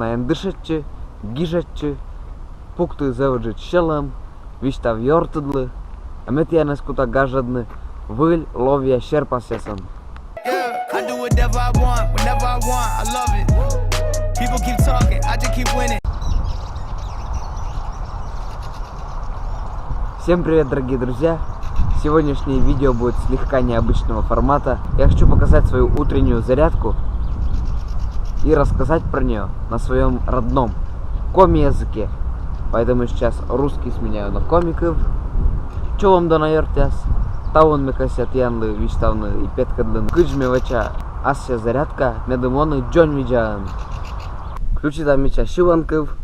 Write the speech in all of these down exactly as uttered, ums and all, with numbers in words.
Эн дышӧдчы, гижӧдчы, пукты зэв ыджыд сьӧлӧм, висьтав ёртыдлы, а ме тіянӧс кута гажӧдны выль ловъя серпасъясӧн. Yeah, I do whatever I want, whenever I want, I love it. People keep talking, I just keep winning. Всем привет, дорогие друзья! Сегодняшнее видео будет слегка необычного формата. Я хочу показать свою утреннюю зарядку и рассказать про нее на своем родном коми языке. Поэтому сейчас русский сменяю на коми кыв. Чолӧм, дона ёртъяс! Талун ме кӧсъя тіянлы висьтавны и петкӧдлыны, кыдз ме вӧча асъя зарядка, медым лоны дзоньвидзаӧн. Включитам мича сьыланкыв.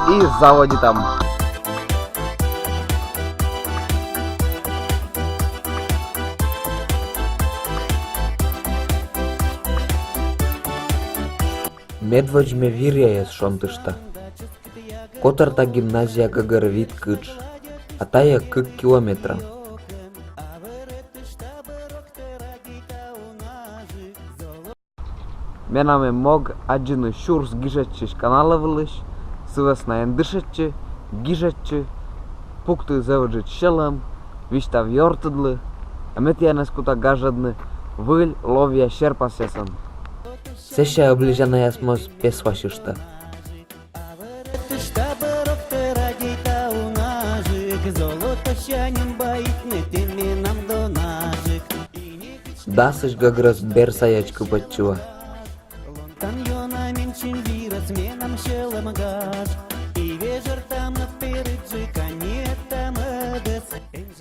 И заводитам. Медводз ме виръяяс шонтышта. Котӧрта гимназия гӧгӧр вит кытш, а тайӧ кык километра. Менам эм мог аддзыны сюрс гижӧдчысь каналӧ вылысь, сы вӧсна эн дышӧдчы, гижӧдчы, пукты зэв ыджыд сьӧлӧм, висьтав ёртыдлы, а ме тіянӧс кута гажӧдны выль ловъя серпасъясӧн. Сэсся ӧблизянаяс моз песвасьышта. Дасысь гӧгрӧс берсаяч кыпӧдчыла.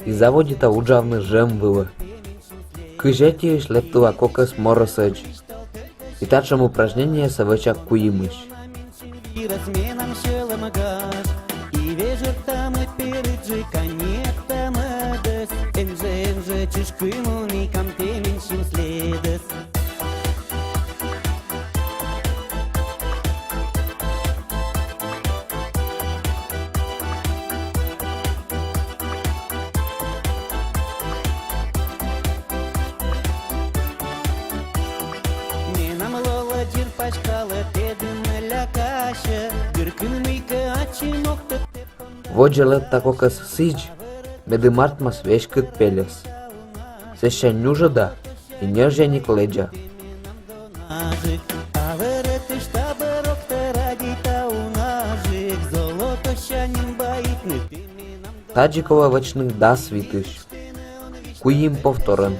И заводита уджавны жем вылӧ. Кызь ӧтиысь лэптыла кокӧс морӧсӧдз. И татшӧм упражнениесӧ вӧча куимысь. Водзӧ лэпта кокӧс сідз, медым артмас веськыд пельӧс. Сэсся нюжӧда и ньӧжйӧник лэдза. Тадзи колӧ вӧчны дас витысь. Куим повторӧн.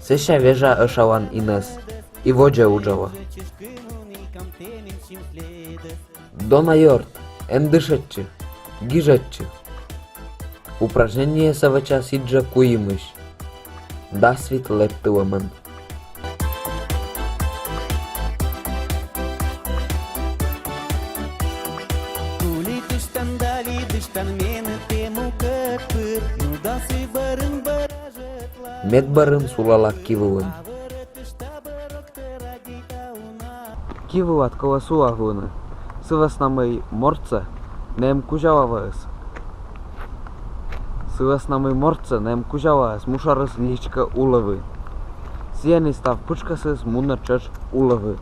Сэсся вежа ӧшалан инӧс и водзӧ уджала. Дона ёрт, эн дышӧдчы, гижӧдчы. Упражнениесӧ вӧча сідзжӧ куимысь. Дас вит лэптылӧмӧн. Медбӧрын сулала ки вылын. Ки вылад колӧ сулавлыны, сы вӧсна мый мортсӧ нэм кузяла ваыс. Сы вӧсна мый мортсӧ нэм кузялаыс, мушарыс личкӧ улӧвы. Сійӧн и став пытшкӧсыс мунӧ тшӧтш улӧвы.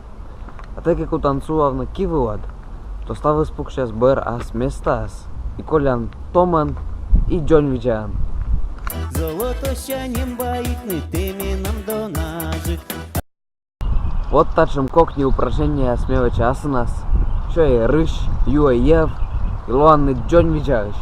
А тэ кӧ кутан сулавны ки вылад, то ставыс пуксяс бӧр ас местаас, и колян томӧн и дзоньвидзаӧн. Вот татшӧм кокни упражнениеяс ме вӧча асывнас. Сёйӧй рысь, юӧй йӧв и лоанныд дзоньвидзаысь.